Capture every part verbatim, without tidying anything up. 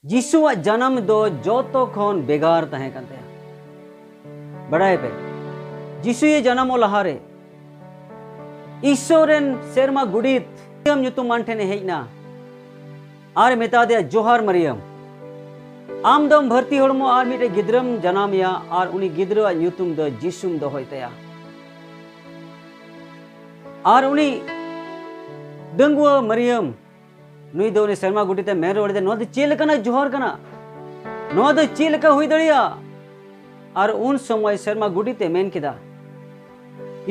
ᱡᱤᱥᱩᱣᱟᱜ ᱡᱟᱱᱟᱢ ᱫᱚ ᱡᱚᱛᱚ ᱠᱷᱚᱱ ᱵᱷᱮᱜᱟᱨ ᱛᱟᱦᱮᱸ ᱠᱟᱱ ᱛᱟᱭᱟ᱾ ᱵᱟᱲᱟᱭ ᱯᱮ, ᱡᱤᱥᱩᱭ ᱡᱟᱱᱟᱢᱚᱜ ᱞᱟᱦᱟᱨᱮ ᱤᱥᱥᱚᱨ ᱨᱮᱱ ᱥᱮᱨᱢᱟ ᱜᱩᱰᱤᱛ ᱢᱟᱨᱤᱭᱟᱢ ᱧᱩᱛᱩᱢᱟᱱ ᱴᱷᱮᱱᱮ ᱦᱮᱡ ᱮᱱᱟ ᱟᱨ ᱢᱮᱛᱟ ᱫᱮᱭᱟ, "ᱡᱚᱦᱟᱨ ᱢᱟᱨᱤᱭᱟᱢ, ᱟᱢ ᱫᱚᱢ ᱵᱷᱟᱹᱨᱛᱤ ᱦᱚᱲᱢᱚ ᱟᱨ ᱢᱤᱫᱴᱮᱡ ᱜᱤᱫᱽᱨᱟᱹᱢ ᱡᱟᱱᱟᱢᱮᱭᱟ ᱟᱨ ᱩᱱᱤ ᱜᱤᱫᱽᱨᱟᱹᱣᱟᱜ ᱧᱩᱛᱩᱢ ᱫᱚ ᱡᱤᱥᱩᱢ ᱫᱚᱦᱚᱭ ᱛᱟᱭᱟ᱾" ᱟᱨ ᱩᱱᱤ ᱰᱟᱺᱜᱩᱣᱟᱹ ᱢᱟᱨᱤᱭᱟᱢ, ᱱᱩᱭ ᱫᱚ ᱩᱱᱤ ᱥᱮᱨᱢᱟ ᱜᱩᱰᱤᱛᱮ ᱢᱮᱱ ᱨᱩᱣᱟᱹᱲ ᱮᱫᱟ, "ᱱᱚᱣᱟ ᱫᱚ ᱪᱮᱫ ᱞᱮᱠᱟᱱᱟᱜ ᱡᱚᱦᱟᱨ ᱠᱟᱱᱟ? ᱱᱚᱣᱟ ᱫᱚ ᱪᱮᱫ ᱞᱮᱠᱟ ᱦᱩᱭ ᱫᱟᱲᱮᱭᱟᱜᱼᱟ?" ᱟᱨ ᱩᱱ ᱥᱚᱢᱚᱭ ᱥᱮᱨᱢᱟ ᱜᱩᱰᱤᱛᱮ ᱢᱮᱱ ᱠᱮᱫᱟ,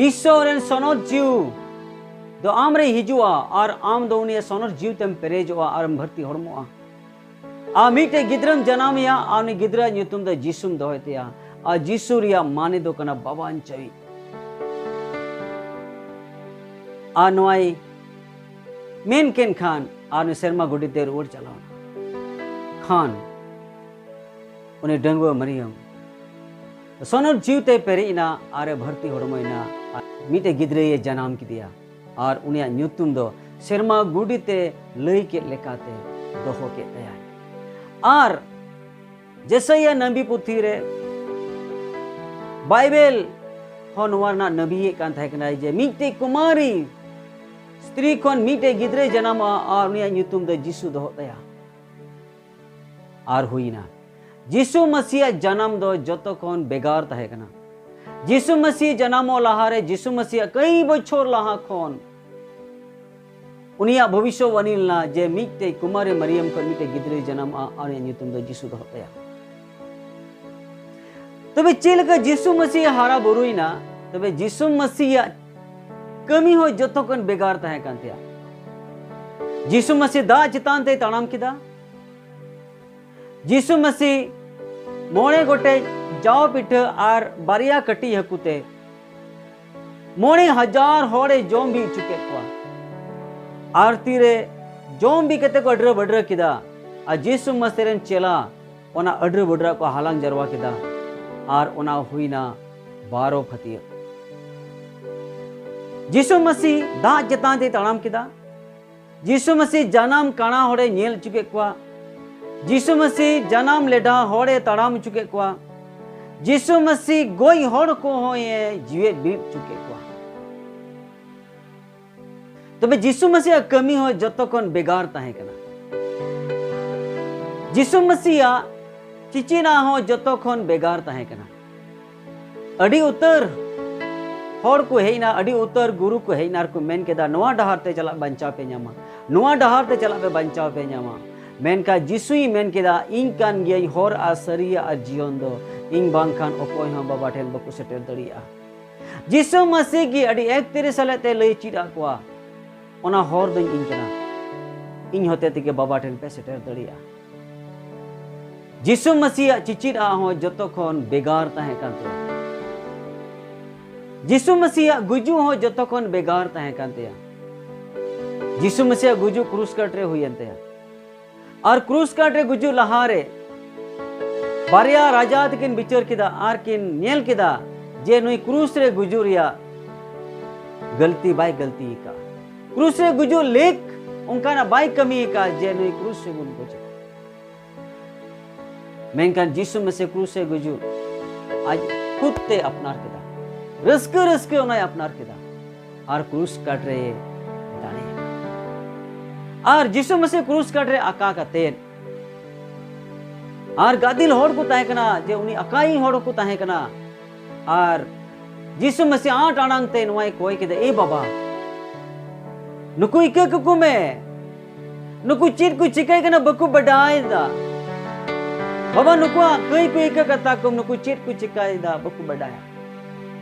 "ᱤᱥᱥᱚᱨ ᱨᱮᱱ ᱥᱚᱱᱚᱛ ᱡᱤᱣᱤ ᱫᱚ ᱟᱢ ᱨᱮ ᱦᱤᱡᱩᱜᱼᱟ ᱟᱨ ᱟᱢ ᱫᱚ ᱩᱱᱤᱭᱟᱜ ᱥᱚᱱᱚᱛ ᱡᱤᱣᱤ ᱛᱮᱢ ᱯᱮᱨᱮᱡᱚᱜᱼᱟ ᱟᱨᱮᱢ ᱵᱷᱟᱹᱨᱛᱤ ᱦᱚᱲᱢᱚᱜᱼᱟ᱾ ᱟᱨ ᱢᱤᱫᱴᱮᱡ ᱜᱤᱫᱽᱨᱟᱹᱢ ᱡᱟᱱᱟᱢᱮᱭᱟ ᱟᱨ ᱩᱱᱤ ᱜᱤᱫᱽᱨᱟᱹᱣᱟᱜ ᱧᱩᱛᱩᱢ ᱫᱚ ᱡᱤᱥᱩᱢ ᱫᱚᱦᱚᱭ ᱛᱟᱭᱟ᱾" ᱟᱨ ᱡᱤᱥᱩ ᱨᱮᱭᱟᱜ ᱢᱟᱱᱮ ᱫᱚ ᱠᱟᱱᱟ ᱵᱟᱵᱟᱧ ᱪᱟᱹᱭ᱾ ᱟᱨ ᱱᱚᱣᱟᱭ ᱢᱮᱱ ᱠᱮᱫ ᱠᱷᱟᱱ ᱟᱨ ᱩᱱᱤ ᱥᱮᱨᱢᱟ ᱜᱩᱰᱤᱛᱮ ᱨᱩᱣᱟᱹᱲ ᱪᱟᱞᱟᱣ ᱮᱱᱟ᱾ ᱠᱷᱟᱱ ᱩᱱᱤ ᱰᱟᱺᱜᱩᱣᱟᱹ ᱢᱟᱨᱤᱭᱟᱢ ᱥᱚᱱᱚᱛ ᱡᱤᱣᱤ ᱛᱮ ᱯᱮᱨᱮᱡ ᱮᱱᱟ ᱟᱨ ᱮ ᱵᱷᱟᱹᱨᱛᱤ ᱦᱚᱲᱢᱚᱭᱮᱱᱟ ᱟᱨ ᱢᱤᱫᱴᱮᱡ ᱜᱤᱫᱽᱨᱟᱹᱭ ᱡᱟᱱᱟᱢ ᱠᱮᱫᱮᱭᱟ᱾ ᱟᱨ ᱩᱱᱤᱭᱟᱜ ᱧᱩᱛᱩᱢ ᱫᱚ ᱥᱮᱨᱢᱟ ᱜᱩᱰᱤᱛᱮ ᱞᱟᱹᱭ ᱠᱮᱫ ᱞᱮᱠᱟᱛᱮ ᱫᱚᱦᱚ ᱠᱮᱫ ᱛᱟᱭᱟᱭ᱾ ᱟᱨ ᱡᱮᱥᱟᱭᱟ ᱱᱟᱵᱤ ᱯᱩᱛᱷᱤ ᱨᱮ, ᱵᱟᱭᱵᱮᱞ ᱦᱚᱸ ᱱᱚᱣᱟ ᱨᱮᱱᱟᱜ ᱱᱟᱵᱤᱭᱮᱫ ᱠᱟᱱ ᱛᱟᱦᱮᱸ ᱠᱟᱱᱟᱭ ᱡᱮ ᱢᱤᱫᱴᱮᱡ ᱠᱩᱢᱟᱨᱤ ᱥᱛᱨᱤ ᱠᱷᱚᱱ ᱢᱤᱫᱴᱮᱡ ᱜᱤᱫᱽᱨᱟᱹᱭ ᱡᱟᱱᱟᱢᱚᱜᱼᱟ ᱟᱨ ᱩᱱᱤᱭᱟᱜ ᱧᱩᱛᱩᱢ ᱫᱚ ᱡᱤᱥᱩ ᱫᱚᱦᱚᱜ ᱛᱟᱭᱟ᱾ ᱟᱨ ᱦᱩᱭᱱᱟ, ᱡᱤᱥᱩ ᱢᱟᱹᱥᱤᱭᱟᱜ ᱡᱟᱱᱟᱢ ᱫᱚ ᱡᱚᱛᱚ ᱠᱷᱚᱱ ᱵᱷᱮᱜᱟᱨ ᱛᱟᱦᱮᱸ ᱠᱟᱱᱟ᱾ ᱡᱤᱥᱩ ᱢᱟᱹᱥᱤ ᱡᱟᱱᱟᱢᱚᱜ ᱞᱟᱦᱟᱨᱮ, ᱡᱤᱥᱩ ᱢᱟᱹᱥᱤᱭᱟᱜ ᱠᱚᱭ ᱵᱚᱪᱷᱚᱨ ᱞᱟᱦᱟ ᱠᱷᱚᱱ ᱩᱱᱤᱭᱟᱜ ᱵᱷᱚᱵᱤᱥᱥᱚᱵᱟᱱᱤ ᱞᱮᱱᱟ ᱡᱮ ᱢᱤᱫᱴᱮᱡ ᱠᱩᱢᱟᱨᱤ ᱢᱟᱨᱤᱭᱟᱢ ᱠᱷᱚᱱ ᱢᱤᱫᱴᱮᱡ ᱜᱤᱫᱽᱨᱟᱹᱭ ᱡᱟᱱᱟᱢᱚᱜᱼᱟ ᱟᱨ ᱩᱱᱤᱭᱟᱜ ᱧᱩᱛᱩᱢ ᱫᱚ ᱡᱤᱥᱩ ᱫᱚᱦᱚᱜ ᱛᱟᱭᱟ᱾ ᱛᱚᱵᱮ ᱪᱮᱫ ᱞᱮᱠᱟ ᱡᱤᱥᱩ ᱢᱟᱹᱥᱤ ᱦᱟᱨᱟ ᱵᱩᱨᱩᱭᱮᱱᱟ? ᱛᱚᱵᱮ ᱡᱤᱥᱩ ᱢᱟᱹᱥᱤᱭᱟᱜ ᱠᱟᱹᱢᱤ ᱦᱚᱸ ᱡᱚᱛᱚ ᱠᱷᱚᱱ ᱵᱷᱮᱜᱟᱨ ᱛᱟᱦᱮᱸ ᱠᱟᱱ ᱛᱟᱭᱟ᱾ ᱡᱤᱥᱩ ᱢᱟᱹᱥᱤ ᱫᱟᱜ ᱪᱮᱛᱟᱱ ᱛᱮᱭ ᱛᱟᱲᱟᱢ ᱠᱮᱫᱟ᱾ ᱡᱤᱥᱩ ᱢᱟᱹᱥᱤ ᱢᱚᱬᱮ ᱜᱚᱴᱮᱡ ᱡᱟᱣ ᱯᱤᱴᱷᱟᱹ ᱟᱨ ᱵᱟᱨᱭᱟ ᱠᱟᱹᱴᱤᱡ ᱦᱟᱹᱠᱩ ᱛᱮ ᱢᱚᱬᱮ ᱦᱟᱡᱟᱨ ᱦᱚᱲᱮ ᱡᱚᱢ ᱵᱤ ᱦᱚᱪᱚ ᱠᱮᱫ ᱠᱚᱣᱟ᱾ ᱟᱨ ᱛᱤᱨᱮ ᱡᱚᱢ ᱵᱤ ᱠᱟᱛᱮ ᱠᱚ ᱟᱹᱰᱨᱟᱹ ᱵᱟᱹᱰᱨᱟᱹ ᱠᱮᱫᱟ, ᱟᱨ ᱡᱤᱥᱩ ᱢᱟᱹᱥᱤ ᱨᱮᱱ ᱪᱮᱞᱟ ᱚᱱᱟ ᱟᱹᱰᱨᱟᱹ ᱵᱟᱹᱰᱨᱟᱹ ᱠᱚ ᱦᱟᱞᱟᱝ ᱡᱟᱨᱣᱟ ᱠᱮᱫᱟ, ᱟᱨ ᱚᱱᱟ ᱦᱩᱭᱱᱟ ᱵᱟᱨᱚ ᱯᱷᱟᱹᱛᱤᱭᱟᱹ᱾ ᱡᱤᱥᱩ ᱢᱟᱹᱥᱤ ᱫᱟᱜ ᱪᱮᱛᱟᱱ ᱛᱮᱭ ᱛᱟᱲᱟᱢ ᱠᱮᱫᱟ᱾ ᱡᱤᱥᱩ ᱢᱟᱹᱥᱤ ᱡᱟᱱᱟᱢ ᱠᱟᱬᱟ ᱦᱚᱲᱮ ᱧᱮᱞ ᱦᱚᱪᱚ ᱠᱮᱫ ᱠᱚᱣᱟ᱾ ᱡᱤᱥᱩ ᱢᱟᱹᱥᱤ ᱡᱟᱱᱟᱢ ᱞᱮᱰᱟ ᱦᱚᱲᱮ ᱛᱟᱲᱟᱢ ᱦᱚᱪᱚ ᱠᱮᱫ ᱠᱚᱣᱟ᱾ ᱡᱤᱥᱩ ᱢᱟᱹᱥᱤ ᱜᱚᱡ ᱦᱚᱲ ᱠᱚᱦᱚᱸᱭ ᱡᱤᱣᱮᱫ ᱵᱤᱨᱤᱫ ᱦᱚᱪᱚ ᱠᱮᱫ ᱠᱚᱣᱟ᱾ ᱛᱚᱵᱮ ᱡᱤᱥᱩ ᱢᱟᱹᱥᱤᱭᱟᱜ ᱠᱟᱹᱢᱤ ᱦᱚᱸ ᱡᱚᱛᱚ ᱠᱷᱚᱱ ᱵᱷᱮᱜᱟᱨ ᱛᱟᱦᱮᱸ ᱠᱟᱱᱟ᱾ ᱡᱤᱥᱩ ᱢᱟᱹᱥᱤᱭᱟᱜ ᱪᱤᱪᱤᱱᱟ ᱦᱚᱸ ᱡᱚᱛᱚ ᱠᱷᱚᱱ ᱵᱷᱮᱜᱟᱨ ᱛᱟᱦᱮᱸ ᱠᱟᱱᱟ᱾ ᱟᱹᱰᱤ ᱩᱛᱟᱹᱨ ᱦᱚᱲ ᱠᱚ ᱦᱮᱡ ᱮᱱᱟ, ᱟᱹᱰᱤ ᱩᱛᱟᱹᱨ ᱜᱩᱨᱩ ᱠᱚ ᱦᱮᱡ ᱮᱱᱟ ᱟᱨ ᱠᱚ ᱢᱮᱱ ᱠᱮᱫᱟ, "ᱱᱚᱣᱟ ᱰᱟᱦᱟᱨ ᱛᱮ ᱪᱟᱞᱟᱜ ᱵᱟᱧᱪᱟᱣ ᱯᱮ ᱧᱟᱢᱟ, ᱱᱚᱣᱟ ᱰᱟᱦᱟᱨ ᱛᱮ ᱪᱟᱞᱟᱜ ᱯᱮ ᱵᱟᱧᱪᱟᱣ ᱯᱮ ᱧᱟᱢᱟ᱾" ᱢᱮᱱᱠᱷᱟᱱ ᱡᱤᱥᱩᱭ ᱢᱮᱱ ᱠᱮᱫᱟ, "ᱤᱧ ᱠᱟᱱ ᱜᱤᱭᱟᱹᱧ ᱦᱚᱨ ᱟᱨ ᱥᱟᱹᱨᱤᱭᱟᱜ ᱟᱨ ᱡᱤᱭᱚᱱ ᱫᱚ, ᱤᱧ ᱵᱟᱝᱠᱷᱟᱱ ᱚᱠᱚᱭ ᱦᱚᱸ ᱵᱟᱵᱟ ᱴᱷᱮᱱ ᱵᱟᱠᱚ ᱥᱮᱴᱮᱨ ᱫᱟᱲᱮᱭᱟᱜᱼᱟ᱾" ᱡᱤᱥᱩ ᱢᱟᱹᱥᱤ ᱜᱮ ᱟᱹᱰᱤ ᱮᱠᱛᱮᱨᱮ ᱥᱟᱞᱮ ᱛᱮ ᱞᱟᱹᱭ ᱪᱮᱫ ᱟᱫ ᱠᱚᱣᱟ, "ᱚᱱᱟ ᱦᱚᱨ ᱫᱚᱧ ᱤᱧ ᱠᱟᱱᱟ, ᱤᱧ ᱦᱚᱛᱮ ᱛᱮᱜᱮ ᱵᱟᱵᱟ ᱴᱷᱮᱱ ᱯᱮ ᱥᱮᱴᱮᱨ ᱫᱟᱲᱮᱭᱟᱜᱼᱟ᱾" ᱡᱤᱥᱩ ᱢᱟᱹᱥᱤᱭᱟᱜ ᱪᱤᱪᱤᱫ ᱟᱜ ᱦᱚᱸ ᱡᱚᱛᱚ ᱠᱷᱚᱱ ᱵᱷᱮᱜᱟᱨ ᱛᱟᱦᱮᱸ ᱠᱟᱱ ᱛᱟᱭᱟ᱾ ᱡᱤᱥᱩ ᱢᱟᱹᱥᱤᱭᱟᱜ ᱜᱩᱡᱩᱜ ᱦᱚᱸ ᱡᱚᱛᱚ ᱠᱷᱚᱱ ᱵᱷᱮᱜᱟᱨ ᱛᱟᱦᱮᱸ ᱠᱟᱱ ᱛᱟᱭᱟ᱾ ᱡᱤᱥᱩ ᱢᱟᱹᱥᱤᱭᱟᱜ ᱜᱩᱡᱩᱜ ᱠᱨᱩᱥ ᱠᱟᱴ ᱨᱮ ᱦᱩᱭᱮᱱ ᱛᱟᱭᱟ᱾ ᱟᱨ ᱠᱨᱩᱥ ᱠᱟᱴ ᱨᱮ ᱜᱩᱡᱩᱜ ᱞᱟᱦᱟᱨᱮ ᱵᱟᱨᱭᱟ ᱨᱟᱡᱟ ᱛᱟᱹᱠᱤᱱ ᱵᱤᱪᱟᱹᱨ ᱠᱮᱫᱟ ᱟᱨ ᱠᱤᱱ ᱧᱮᱞ ᱠᱮᱫᱟ ᱡᱮ ᱱᱩᱭ ᱠᱨᱩᱥ ᱨᱮ ᱜᱩᱡᱩᱜ ᱨᱮᱭᱟᱜ ᱜᱟᱹᱞᱛᱤ ᱵᱟᱭ ᱜᱟᱹᱞᱛᱤ ᱟᱠᱟᱫᱼᱟ᱾ ᱠᱨᱩᱥ ᱨᱮ ᱜᱩᱡᱩᱜ ᱞᱮᱠ ᱚᱱᱠᱟᱱᱟᱜ ᱵᱟᱭ ᱠᱟᱹᱢᱤ ᱟᱠᱟᱫᱼᱟ ᱡᱮ ᱱᱩᱭ ᱠᱨᱩᱥ ᱨᱮᱵᱚᱱ ᱜᱚᱡᱮ᱾ ᱢᱮᱱᱠᱷᱟᱱ ᱡᱤᱥᱩ ᱢᱟᱹᱥᱤ ᱠᱨᱩᱥ ᱨᱮ ᱜᱩᱡᱩᱜ ᱟᱡ ᱠᱷᱩᱫ ᱛᱮ ᱟᱯᱱᱟᱨ ᱠᱮᱫᱟ᱾ ᱨᱟᱹᱥᱠᱟᱹ ᱨᱟᱹᱥᱠᱟᱹ ᱚᱱᱟᱭ ᱟᱯᱱᱟᱨ ᱠᱮᱫᱟ᱾ ᱟᱨ ᱠᱨᱩᱥ ᱠᱟᱴ ᱨᱮ ᱫᱟᱲᱮᱭᱮᱱᱟ᱾ ᱟᱨ ᱡᱤᱥᱩ ᱢᱟᱹᱥᱤ ᱠᱨᱩᱥ ᱠᱟᱴ ᱨᱮ ᱟᱠᱟ ᱠᱟᱛᱮᱫ ᱟᱨ ᱜᱟᱫᱮᱞ ᱦᱚᱲ ᱠᱚ ᱛᱟᱦᱮᱸ ᱠᱟᱱᱟ, ᱡᱮ ᱩᱱᱤ ᱟᱠᱟᱭᱤᱡ ᱦᱚᱲ ᱠᱚ ᱛᱟᱦᱮᱸ ᱠᱟᱱᱟ᱾ ᱟᱨ ᱡᱤᱥᱩ ᱢᱟᱹᱥᱤ ᱟᱸᱴ ᱟᱲᱟᱝ ᱛᱮ ᱱᱚᱣᱟᱭ ᱠᱚᱭ ᱠᱮᱫᱟ, "ᱮ ᱵᱟᱵᱟ, ᱱᱩᱠᱩ ᱤᱠᱟᱹ ᱠᱟᱠᱚ ᱢᱮ, ᱱᱩᱠᱩ ᱪᱮᱫ ᱠᱚ ᱪᱤᱠᱟᱹᱭ ᱠᱟᱱᱟ ᱵᱟᱠᱚ ᱵᱟᱰᱟᱭ ᱫᱟ᱾ ᱵᱟᱵᱟ, ᱱᱩᱠᱩᱣᱟᱜ ᱠᱟᱹᱭ ᱠᱚ ᱤᱠᱟᱹ ᱠᱟᱛᱟ ᱠᱚᱢ, ᱱᱩᱠᱩ ᱪᱮᱫ ᱠᱚ ᱪᱤᱠᱟᱹᱭ ᱫᱟ ᱵᱟᱠᱚ ᱵᱟᱰᱟᱭᱟ᱾"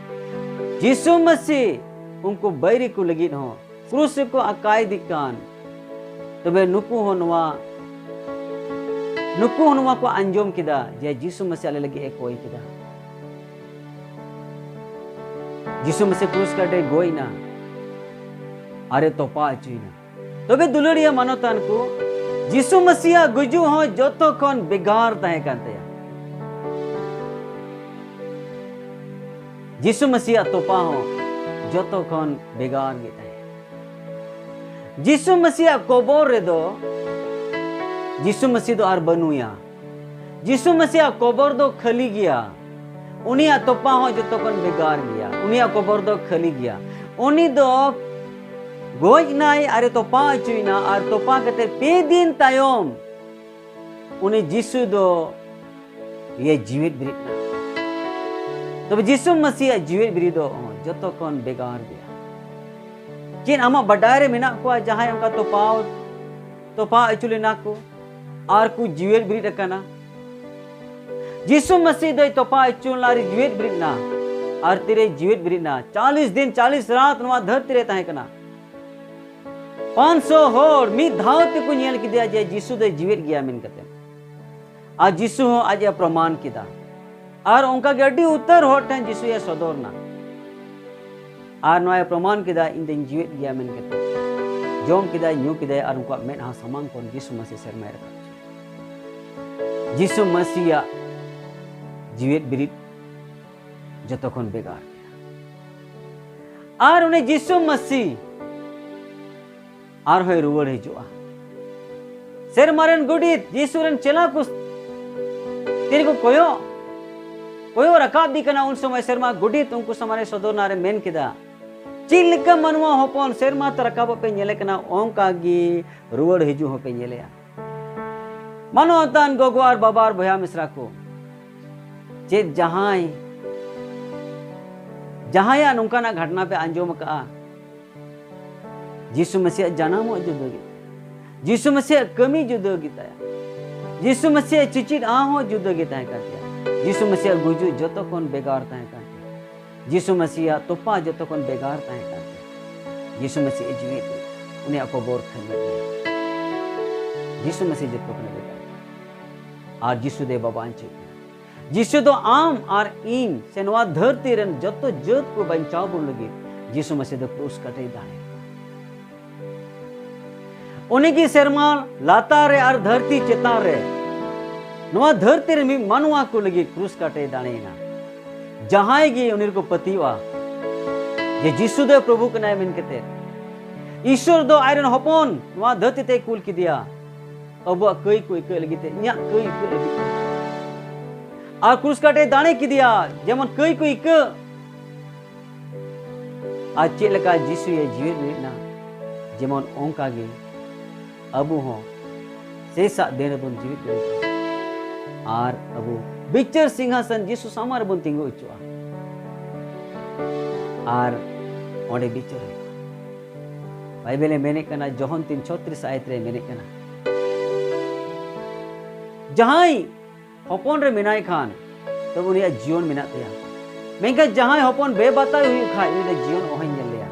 ᱡᱤᱥᱩ ᱢᱟᱹᱥᱤ ᱩᱱᱠᱩ ᱵᱟᱹᱭᱨᱤ ᱠᱚ ᱞᱟᱹᱜᱤᱫ ᱦᱚᱸ ᱠᱨᱩᱥ ᱨᱮᱠᱚ ᱟᱠᱟᱭ ᱫᱤ ᱠᱟᱱ᱾ ᱛᱚᱵᱮ ᱱᱩᱠᱩ ᱦᱚᱸ ᱱᱚᱣᱟ, ᱱᱩᱠᱩ ᱦᱚᱸ ᱱᱚᱣᱟ ᱠᱚ ᱟᱸᱡᱚᱢ ᱠᱮᱫᱟ ᱡᱮ ᱡᱤᱥᱩ ᱢᱟᱹᱥᱤ ᱟᱞᱮ ᱞᱟᱹᱜᱤᱫ ᱮ ᱠᱚᱭ ᱠᱮᱫᱟ᱾ ᱡᱤᱥᱩ ᱢᱟᱹᱥᱤ ᱠᱨᱩᱥ ᱠᱟᱴ ᱨᱮ ᱜᱚᱡ ᱮᱱᱟ ᱟᱨ ᱮ ᱛᱚᱯᱟ ᱦᱚᱪᱚᱭᱮᱱᱟ᱾ ᱛᱚᱵᱮ ᱫᱩᱞᱟᱹᱲᱤᱭᱟᱹ ᱢᱟᱱᱚᱛᱟᱱ ᱠᱚ, ᱡᱤᱥᱩ ᱢᱟᱹᱥᱤᱭᱟᱜ ᱜᱩᱡᱩᱜ ᱦᱚᱸ ᱡᱚᱛᱚ ᱠᱷᱚᱱ ᱵᱷᱮᱜᱟᱨ ᱛᱟᱦᱮᱸ ᱠᱟᱱ ᱛᱟᱭᱟ᱾ ᱡᱤᱥᱩ ᱢᱟᱹᱥᱤᱭᱟᱜ ᱛᱚᱯᱟ ᱦᱚᱸ ᱡᱚᱛᱚ ᱠᱷᱚᱱ ᱵᱷᱮᱜᱟᱨ ᱜᱮ ᱛᱟᱦᱮᱸ᱾ ᱡᱤᱥᱩ ᱢᱟᱹᱥᱤᱭᱟᱜ ᱠᱚᱵᱚᱨ ᱨᱮᱫᱚ ᱡᱤᱥᱩ ᱢᱟᱹᱥᱤ ᱫᱚ ᱟᱨ ᱵᱟᱹᱱᱩᱭᱟ᱾ ᱡᱤᱥᱩ ᱢᱟᱹᱥᱤᱭᱟᱜ ᱠᱚᱵᱚᱨ ᱫᱚ ᱠᱷᱟᱹᱞᱤ ᱜᱮᱭᱟ᱾ ᱩᱱᱤᱭᱟᱜ ᱛᱚᱯᱟ ᱦᱚᱸ ᱡᱚᱛᱚ ᱠᱷᱚᱱ ᱵᱷᱮᱜᱟᱨ ᱜᱮᱭᱟ᱾ ᱩᱱᱤᱭᱟᱜ ᱠᱚᱵᱚᱨ ᱫᱚ ᱠᱷᱟᱹᱞᱤ ᱜᱮᱭᱟ᱾ ᱩᱱᱤ ᱫᱚ ᱜᱚᱡ ᱮᱱᱟᱭ ᱟᱨᱮ ᱛᱚᱯᱟ ᱦᱚᱪᱚᱭᱮᱱᱟ, ᱟᱨ ᱛᱚᱯᱟ ᱠᱟᱛᱮ ᱯᱮ ᱫᱤᱱ ᱛᱟᱭᱚᱢ ᱩᱱᱤ ᱡᱤᱥᱩ ᱫᱚ ᱤᱭᱟᱹ ᱡᱤᱣᱮᱫ ᱵᱮᱨᱮᱫ ᱮᱱᱟ᱾ ᱛᱚᱵᱮ ᱡᱤᱥᱩ ᱢᱟᱹᱥᱤᱭᱟᱜ ᱡᱤᱣᱮᱫ ᱵᱮᱨᱮᱫ ᱫᱚ ᱡᱚᱛᱚ ᱠᱷᱚᱱ ᱵᱷᱮᱜᱟᱨ ᱜᱮᱭᱟ᱾ ᱪᱮᱫ ᱟᱢᱟᱜ ᱵᱟᱰᱟᱭ ᱨᱮ ᱢᱮᱱᱟᱜ ᱠᱚᱣᱟ ᱡᱟᱦᱟᱸᱭ ᱚᱱᱠᱟ ᱛᱚᱯᱟᱣ, ᱛᱚᱯᱟ ᱦᱚᱪᱚ ᱞᱮᱱᱟ ᱠᱚ ᱟᱨ ᱠᱚ ᱡᱤᱣᱮᱫ ᱵᱮᱨᱮᱫ ᱟᱠᱟᱱᱟ? ᱡᱤᱥᱩ ᱢᱟᱹᱥᱤ ᱫᱚᱭ ᱛᱚᱯᱟ ᱦᱚᱪᱚ ᱞᱮᱱᱟ ᱟᱨ ᱡᱤᱣᱮᱫ ᱵᱮᱨᱮᱫ ᱮᱱᱟ᱾ ᱟᱨ ᱛᱤᱨᱮᱭ ᱡᱤᱣᱮᱫ ᱵᱮᱨᱮᱫ ᱮᱱᱟ? ᱪᱟᱞᱤᱥ ᱫᱤᱱ ᱪᱟᱞᱤᱥ ᱨᱟᱛ ᱱᱚᱣᱟ ᱫᱷᱟᱹᱨᱛᱤ ᱨᱮ ᱛᱟᱦᱮᱸ ᱠᱟᱱᱟ᱾ ᱯᱟᱸᱪ ᱥᱚ ᱦᱚᱲ ᱢᱤᱫ ᱫᱷᱟᱣ ᱛᱮᱠᱚ ᱧᱮᱞ ᱠᱮᱫᱮᱭᱟ ᱡᱮ ᱡᱤᱥᱩ ᱫᱚᱭ ᱡᱤᱣᱮᱫ ᱜᱮᱭᱟ ᱢᱮᱱ ᱠᱟᱛᱮ᱾ ᱟᱨ ᱡᱤᱥᱩ ᱦᱚᱸ ᱟᱡ ᱮ ᱯᱨᱚᱢᱟᱱ ᱠᱮᱫᱟ᱾ ᱟᱨ ᱚᱱᱠᱟ ᱜᱮ ᱟᱹᱰᱤ ᱩᱛᱟᱹᱨ ᱦᱚᱲ ᱴᱷᱮᱱ ᱡᱤᱥᱩᱭ ᱥᱚᱫᱚᱨ ᱮᱱᱟ᱾ ᱟᱨ ᱱᱚᱣᱟᱭ ᱯᱨᱚᱢᱟᱱ ᱠᱮᱫᱟ, "ᱤᱧ ᱫᱚᱧ ᱡᱤᱣᱮᱫ ᱜᱮᱭᱟ" ᱢᱮᱱ ᱠᱟᱛᱮ᱾ ᱡᱚᱢ ᱠᱮᱫᱟᱭ, ᱧᱩ ᱠᱮᱫᱟᱭ, ᱟᱨ ᱩᱱᱠᱩᱣᱟᱜ ᱢᱮᱫᱦᱟ ᱥᱟᱢᱟᱝ ᱠᱷᱚᱱ ᱡᱤᱥᱩ ᱢᱟᱹᱥᱤ ᱥᱮᱨᱢᱟᱭ ᱨᱟᱠᱟᱵ ᱠᱮᱫᱮᱭᱟ᱾ ᱡᱤᱥᱩ ᱢᱟᱹᱥᱤᱭᱟᱜ ᱡᱤᱣᱮᱫ ᱵᱤᱨᱤᱫ ᱡᱚᱛᱚ ᱠᱷᱚᱱ ᱵᱷᱮᱜᱟᱨ ᱜᱮᱭᱟ᱾ ᱟᱨ ᱩᱱᱤ ᱡᱤᱥᱩ ᱢᱟᱹᱥᱤ ᱟᱨᱦᱚᱸᱭ ᱨᱩᱣᱟᱹᱲ ᱦᱤᱡᱩᱜᱼᱟ᱾ ᱥᱮᱨᱢᱟ ᱨᱮᱱ ᱜᱚᱰᱮᱛ ᱡᱤᱥᱩ ᱨᱮᱱ ᱪᱮᱞᱟ ᱠᱚ ᱛᱤᱨᱮ ᱠᱚ ᱠᱚᱭᱚᱜ, ᱠᱚᱭᱚᱜ ᱨᱟᱠᱟᱵ ᱫᱤ ᱠᱟᱱᱟ, ᱩᱱ ᱥᱚᱢᱚᱭ ᱥᱮᱨᱢᱟ ᱜᱚᱰᱮᱛ ᱩᱱᱠᱩ ᱥᱟᱢᱟᱝ ᱨᱮ ᱥᱚᱫᱚᱨ ᱱᱟ ᱨᱮ ᱢᱮᱱ ᱠᱮᱫᱟ, "ᱪᱮᱫ ᱞᱮᱠᱟ ᱢᱟᱱᱣᱟ ᱦᱚᱯᱚᱱ ᱥᱮᱨᱢᱟ ᱛᱮ ᱨᱟᱠᱟᱵᱚᱜ ᱯᱮ ᱧᱮᱞᱮ ᱠᱟᱱᱟ, ᱚᱱᱠᱟ ᱜᱮ ᱨᱩᱣᱟᱹᱲ ᱦᱤᱡᱩᱜ ᱦᱚᱸᱯᱮ ᱧᱮᱞᱮᱭᱟ᱾" ᱢᱟᱱᱚᱛᱟᱱ ᱜᱚᱜᱚ ᱟᱨ ᱵᱟᱵᱟ ᱟᱨ ᱵᱚᱭᱦᱟ ᱢᱤᱥᱨᱟ ᱠᱚ, ᱪᱮᱫ ᱡᱟᱦᱟᱸᱭ, ᱡᱟᱦᱟᱸᱭᱟᱜ ᱱᱚᱝᱠᱟᱱᱟᱜ ᱜᱷᱟᱴᱱᱟ ᱯᱮ ᱟᱸᱡᱚᱢ ᱟᱠᱟᱫᱼᱟ? ᱡᱤᱥᱩ ᱢᱟᱹᱥᱤᱭᱟᱜ ᱡᱟᱱᱟᱢᱚᱜ ᱡᱩᱫᱟᱹ ᱜᱮ, ᱡᱤᱥᱩ ᱢᱟᱹᱥᱤᱭᱟᱜ ᱠᱟᱹᱢᱤ ᱡᱩᱫᱟᱹ ᱜᱮ ᱛᱟᱭᱟ, ᱡᱤᱥᱩ ᱢᱟᱹᱥᱤᱭᱟᱜ ᱪᱤᱪᱤᱫ ᱟᱸ ᱦᱚᱸ ᱡᱩᱫᱟᱹ ᱜᱮ ᱛᱟᱦᱮᱸ ᱠᱟᱱ ᱛᱟᱭᱟ, ᱡᱤᱥᱩ ᱢᱟᱹᱥᱤᱭᱟᱜ ᱜᱩᱡᱩᱜ ᱡᱚᱛᱚ ᱠᱷᱚᱱ ᱵᱷᱮᱜᱟᱨ ᱛᱟᱦᱮᱸ ᱠᱟᱱ ᱛᱟᱭᱟ, ᱡᱤᱥᱩ ᱢᱟᱹᱥᱤᱭᱟᱜ ᱛᱚᱯᱟ ᱡᱚᱛᱚ ᱠᱷᱚᱱ ᱵᱷᱮᱜᱟᱨ ᱛᱟᱦᱮᱸ ᱠᱟᱱ ᱛᱟᱭᱟ, ᱡᱤᱥᱩ ᱢᱟᱹᱥᱤᱭᱟᱜ ᱡᱤᱣᱤᱫ, ᱩᱱᱤᱭᱟᱜ ᱠᱚᱵᱚᱨ ᱠᱷᱟᱹᱞᱤ ᱜᱮᱭᱟ᱾ ᱡᱤᱥᱩ ᱢᱟᱹᱥᱤ ᱡᱚᱛᱚ ᱠᱷᱚᱱ ᱵᱷᱮᱜᱟᱨ᱾ ᱟᱨ ᱡᱤᱥᱩ ᱫᱚ ᱵᱟᱵᱟ ᱟᱧᱪᱤ ᱠᱟᱱᱟ᱾ ᱡᱤᱥᱩ ᱫᱚ ᱟᱢ ᱟᱨ ᱤᱧ ᱥᱮ ᱱᱚᱣᱟ ᱫᱷᱟᱹᱨᱛᱤ ᱨᱮᱱ ᱡᱚᱛᱚ ᱡᱟᱹᱛ ᱠᱚ ᱵᱟᱧᱪᱟᱣ ᱵᱚᱱ ᱞᱟᱹᱜᱤᱫ ᱡᱤᱥᱩ ᱢᱟᱹᱥᱤ ᱫᱚ ᱠᱨᱩᱥ ᱠᱟᱴᱮ ᱫᱟᱲᱮ᱾ ᱩᱱᱤ ᱜᱮ ᱥᱮᱨᱢᱟ ᱞᱟᱛᱟᱨ ᱨᱮ ᱟᱨ ᱫᱷᱟᱹᱨᱛᱤ ᱪᱮᱛᱟᱱ ᱨᱮ ᱱᱚᱣᱟ ᱫᱷᱟᱹᱨᱛᱤ ᱨᱮ ᱢᱤᱫ ᱢᱟᱱᱣᱟ ᱠᱚ ᱞᱟᱹᱜᱤᱫ ᱠᱨᱩᱥ ᱠᱟᱴᱮ ᱫᱟᱲᱮᱭᱮᱱᱟ᱾ ᱡᱟᱦᱟᱸᱭ ᱜᱮ ᱩᱱᱤ ᱨᱮᱠᱚ ᱯᱟᱹᱛᱭᱟᱹᱜᱼᱟ ᱡᱮ ᱡᱤᱥᱩ ᱫᱚ ᱯᱨᱚᱵᱷᱩ ᱠᱟᱱᱟᱭ ᱢᱮᱱ ᱠᱟᱛᱮ, ᱤᱥᱚᱨ ᱫᱚ ᱟᱡ ᱨᱮᱱ ᱦᱚᱯᱚᱱ ᱱᱚᱣᱟ ᱫᱷᱟᱹᱨᱛᱤ ᱛᱮᱭ ᱠᱩᱞ ᱠᱮᱫᱮᱭᱟ᱾ ᱟᱵᱚᱣᱟᱜ ᱠᱟᱹᱭ ᱠᱚ ᱟᱹᱭᱠᱟᱹᱜ ᱞᱟᱹᱜᱤᱫ ᱛᱮ, ᱤᱧᱟᱹᱜ ᱠᱟᱹᱭ ᱟᱹᱭᱠᱟᱹᱜ ᱞᱟᱹᱜᱤᱫ ᱛᱮ᱾ ᱟᱨ ᱠᱨᱩᱥ ᱠᱟᱴᱷᱮ ᱫᱟᱲᱮ ᱠᱮᱫᱮᱭᱟ, ᱡᱮᱢᱚᱱ ᱠᱟᱹᱭ ᱠᱚ ᱟᱹᱭᱠᱟᱹᱜ᱾ ᱟᱨ ᱪᱮᱫ ᱞᱮᱠᱟ ᱡᱤᱥᱩᱭ ᱡᱤᱣᱮᱫ ᱞᱮᱫ ᱮᱱᱟ, ᱡᱮᱢᱚᱱ ᱚᱱᱠᱟ ᱜᱮ ᱟᱵᱚ ᱦᱚᱸ ᱥᱮᱥᱟᱜ ᱫᱤᱱ ᱨᱮᱵᱚᱱ ᱡᱤᱣᱮᱫ ᱫᱟᱲᱮᱭᱟᱜᱼᱟ᱾ ᱟᱨ ᱟᱵᱚ ᱵᱤᱪᱟᱹᱨ ᱥᱤᱝᱦᱟᱥᱚᱱ ᱡᱤᱥᱩ ᱥᱟᱢᱟᱝ ᱨᱮᱵᱚᱱ ᱛᱤᱸᱜᱩ ᱦᱚᱪᱚᱜᱼᱟ᱾ ᱟᱨ ᱚᱸᱰᱮ ᱵᱤᱪᱟᱹᱨ ᱦᱩᱭᱩᱜᱼᱟ᱾ ᱵᱟᱭᱵᱮᱞ ᱮ ᱢᱮᱱᱮᱫ ᱠᱟᱱᱟ, ᱡᱚᱦᱚᱱ ᱛᱤᱱ ᱪᱷᱚᱛᱨᱤᱥ ᱟᱭᱟᱛ ᱨᱮ ᱢᱮᱱᱮᱫ ᱠᱟᱱᱟ, ᱡᱟᱦᱟᱸᱭ ᱦᱚᱯᱚᱱ ᱨᱮ ᱢᱮᱱᱟᱭ ᱠᱷᱟᱱ, ᱛᱚᱵᱮ ᱩᱱᱤᱭᱟᱜ ᱡᱤᱭᱚᱱ ᱢᱮᱱᱟᱜ ᱛᱟᱭᱟ᱾ ᱢᱮᱱᱠᱷᱟᱱ ᱡᱟᱦᱟᱸᱭ ᱦᱚᱯᱚᱱ ᱵᱮᱵᱟᱛᱟᱣ ᱦᱩᱭᱩᱜ ᱠᱷᱟᱡ, ᱩᱱᱤ ᱫᱚ ᱡᱤᱭᱚᱱ ᱚᱦᱚᱧ ᱧᱮᱞ ᱞᱮᱭᱟ᱾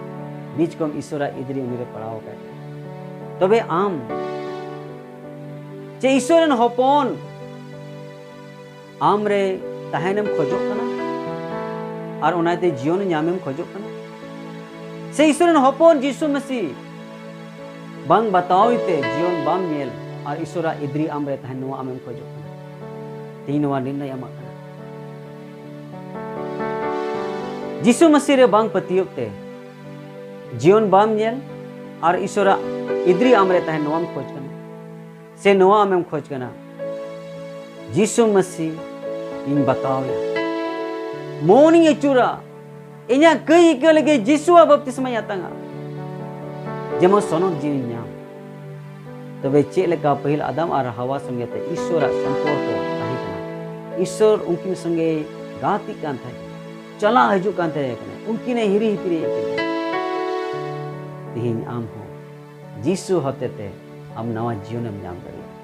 ᱵᱤᱪ ᱠᱚᱢ ᱤᱥᱚᱨᱟᱜ ᱤᱫᱨᱤ ᱩᱱᱤ ᱨᱮ ᱯᱟᱲᱟᱣ ᱟᱠᱟᱫ᱾ ᱛᱚᱵᱮ ᱟᱢ ᱪᱮ ᱤᱥᱚᱨ ᱨᱮᱱ ᱦᱚᱯᱚᱱ ᱟᱢ ᱨᱮ ᱛᱟᱦᱮᱱᱮᱢ ᱠᱷᱚᱡᱚᱜ ᱠᱟᱱᱟ ᱟᱨ ᱚᱱᱟᱛᱮ ᱡᱤᱭᱚᱱ ᱧᱟᱢᱮᱢ ᱠᱷᱚᱡᱚᱜ ᱠᱟᱱᱟ? ᱥᱮ ᱤᱥᱚᱨ ᱨᱮᱱ ᱦᱚᱯᱚᱱ ᱡᱤᱥᱩ ᱢᱟᱹᱥᱤ ᱵᱟᱝ ᱵᱟᱛᱟᱣ ᱛᱮ ᱡᱤᱭᱚᱱ ᱵᱟᱢ ᱧᱮᱞ ᱟᱨ ᱤᱥᱚᱨᱟᱜ ᱤᱫᱨᱤ ᱟᱢ ᱨᱮ ᱛᱟᱦᱮᱱ, ᱱᱚᱣᱟ ᱟᱢᱮᱢ ᱠᱷᱚᱡᱚᱜ ᱠᱟᱱᱟ? ᱛᱮᱦᱮᱧ ᱱᱚᱣᱟ ᱱᱤᱨᱱᱚᱭ ᱟᱢᱟᱜ ᱠᱟᱱᱟ᱾ ᱡᱤᱥᱩ ᱢᱟᱹᱥᱤ ᱨᱮ ᱵᱟᱝ ᱯᱟᱹᱛᱭᱟᱹᱣ ᱛᱮ ᱡᱤᱭᱚᱱ ᱵᱟᱢ ᱧᱮᱞ ᱟᱨ ᱤᱥᱚᱨᱟᱜ ᱤᱫᱨᱤ ᱟᱢ ᱨᱮ ᱛᱟᱦᱮᱱ, ᱱᱚᱣᱟᱢ ᱠᱷᱚᱡᱽ ᱠᱟᱱᱟ? ᱥᱮ ᱱᱚᱣᱟ ᱟᱢᱮᱢ ᱠᱷᱚᱡᱽ ᱠᱟᱱᱟ, ᱡᱤᱥᱩ ᱢᱟᱹᱥᱤ ᱤᱧ ᱵᱟᱛᱟᱣ ᱢᱮ, ᱢᱚᱱᱤᱧ ᱟᱹᱪᱩᱨᱟ, ᱤᱧᱟᱹᱜ ᱠᱟᱹᱭ ᱟᱹᱭᱠᱟᱹᱣ ᱞᱟᱹᱜᱤᱫ ᱡᱤᱥᱩᱣᱟᱜ ᱵᱟᱯᱛᱤᱥᱢᱟᱧ ᱟᱛᱟᱝᱟ, ᱡᱮᱢᱚᱱ ᱥᱚᱱᱚᱛ ᱡᱤᱣᱤᱧ ᱧᱟᱢ? ᱛᱚᱵᱮ ᱪᱮᱫ ᱞᱮᱠᱟ ᱯᱟᱹᱦᱤᱞ ᱟᱫᱟᱢ ᱟᱨ ᱦᱟᱣᱟ ᱥᱚᱸᱜᱮ ᱛᱮ ᱤᱥᱚᱨᱟᱜ ᱥᱚᱢᱯᱚᱨᱠᱚ ᱛᱟᱦᱮᱸ ᱠᱟᱱᱟ? ᱤᱥᱚᱨ ᱩᱱᱠᱤᱱ ᱥᱚᱸᱜᱮ ᱜᱟᱛᱮᱜ ᱠᱟᱱ ᱛᱟᱦᱮᱸ ᱠᱟᱱᱟ, ᱪᱟᱞᱟᱜ ᱦᱤᱡᱩᱜ ᱠᱟᱱ ᱛᱟᱦᱮᱸ ᱠᱟᱱᱟ, ᱩᱱᱠᱤᱱᱮ ᱦᱤᱨᱤ ᱦᱤᱯᱤᱨᱤᱭᱮᱫ ᱠᱤᱱ ᱛᱟᱦᱮᱸ᱾ ᱛᱮᱦᱮᱧ ᱟᱢ ᱦᱚᱸ ᱡᱤᱥᱩ ᱦᱚᱛᱮᱛᱮ ᱟᱢ ᱱᱟᱣᱟ ᱡᱤᱭᱚᱱᱮᱢ ᱧᱟᱢ ᱫᱟᱲᱮᱭᱟᱜᱼᱟ᱾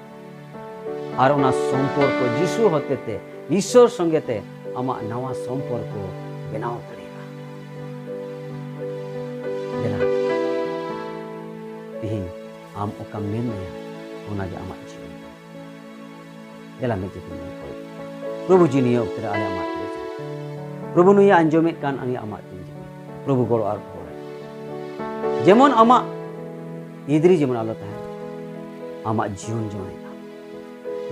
ᱟᱨ ᱚᱱᱟ ᱥᱚᱢᱯᱚᱨᱠᱚ ᱡᱤᱥᱩ ᱦᱚᱛᱮᱛᱮ, ᱤᱥᱚᱨ ᱥᱚᱸᱜᱮ ᱛᱮ ᱟᱢᱟᱜ ᱱᱟᱣᱟ ᱥᱚᱢᱯᱚᱨᱠᱚ ᱵᱮᱱᱟᱣ ᱫᱟᱲᱮᱭᱟᱜᱼᱟ᱾ ᱫᱮᱞᱟ, ᱛᱮᱦᱮᱧ ᱟᱢ ᱚᱠᱟᱢ ᱱᱤᱨᱱᱚᱭᱟ, ᱚᱱᱟᱜᱮ ᱟᱢᱟᱜ ᱡᱤᱭᱚᱱ᱾ ᱫᱮᱞᱟ ᱢᱤᱫ ᱡᱚᱛᱚ ᱢᱤᱫ ᱠᱚᱨᱮ᱾ ᱯᱨᱚᱵᱷᱩ ᱡᱤ ᱱᱤᱭᱟᱹ ᱚᱠᱛᱮ ᱨᱮ ᱟᱞᱮ ᱟᱢᱟᱜ ᱛᱤᱨᱮ ᱡᱚᱦᱟᱨ᱾ ᱯᱨᱚᱵᱷᱩ ᱱᱩᱭᱮ ᱟᱸᱡᱚᱢᱮᱫ ᱠᱟᱱ ᱟᱞᱮ ᱟᱢᱟᱜ ᱛᱤᱨᱮ ᱡᱚᱦᱟᱨ᱾ ᱯᱨᱚᱵᱷᱩ ᱜᱚᱲᱚ ᱟᱨ ᱜᱚᱲᱚ᱾ ᱡᱮᱢᱚᱱ ᱟᱢᱟᱜ ᱤᱫᱨᱤ ᱡᱮᱢᱚᱱ ᱟᱞᱚ ᱛᱟᱦᱮᱱ᱾ ᱟᱢᱟᱜ ᱡᱤᱭᱚᱱ ᱡᱮᱢᱚᱱ ᱦᱮᱡ ᱟᱢ᱾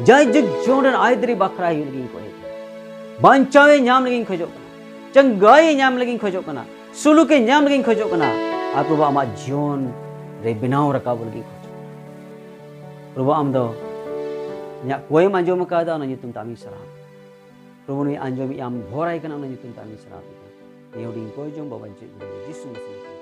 ᱡᱟᱭᱡᱩᱜᱽ ᱡᱤᱭᱚᱱ ᱨᱮᱱ ᱟᱹᱭᱫᱟᱹᱨᱤ ᱵᱟᱠᱷᱨᱟ ᱦᱩᱭᱩᱜ ᱞᱟᱹᱜᱤᱫ ᱤᱧ ᱠᱚᱭᱮ ᱠᱟᱱᱟ᱾ ᱵᱟᱧᱪᱟᱣᱮ ᱧᱟᱢ ᱞᱟᱹᱜᱤᱫ ᱤᱧ ᱠᱷᱚᱡᱚᱜ ᱠᱟᱱᱟ᱾ ᱪᱟᱸᱜᱟᱭᱮ ᱧᱟᱢ ᱞᱟᱹᱜᱤᱫ ᱤᱧ ᱠᱷᱚᱡᱚᱜ ᱠᱟᱱᱟ᱾ ᱥᱩᱞᱩᱠᱮ ᱧᱟᱢ ᱞᱟᱹᱜᱤᱫ ᱤᱧ ᱠᱷᱚᱡᱚᱜ ᱠᱟᱱᱟ᱾ ᱟᱨ ᱯᱨᱚᱵᱷᱩ ᱟᱢᱟᱜ ᱡᱤᱭᱚᱱ ᱨᱮ ᱵᱮᱱᱟᱣ ᱨᱟᱠᱟᱵ ᱞᱟᱹᱜᱤᱫ ᱤᱧ ᱠᱷᱚᱡᱚᱜ ᱠᱟᱱᱟ᱾ ᱯᱨᱚᱵᱷᱩ, ᱟᱢ ᱫᱚ ᱤᱧᱟᱹᱜ ᱠᱚᱭᱮᱢ ᱟᱸᱡᱚᱢ ᱟᱠᱟᱫᱟ, ᱚᱱᱟ ᱧᱩᱛᱩᱢ ᱛᱮ ᱟᱢᱤᱧ ᱥᱟᱨᱦᱟᱣ᱾ ᱯᱨᱚᱵᱷᱩ, ᱱᱩᱭ ᱟᱸᱡᱚᱢᱮᱜ ᱟᱢ, ᱵᱷᱚᱨᱟᱭ ᱠᱟᱱᱟ, ᱚᱱᱟ ᱧᱩᱛᱩᱢ ᱛᱮ ᱟᱢᱤᱧ ᱥᱟᱨᱦᱟᱣ ᱠᱮᱫᱟ᱾ ᱱᱤᱭᱟᱹ ᱦᱩᱰᱤᱧ ᱠᱚᱭ ᱡᱚᱢ ᱵᱟᱵᱟ ᱪᱮᱫ ᱡᱤᱥᱩ ᱢᱟᱥᱤᱦ ᱧᱩᱛᱩᱢ᱾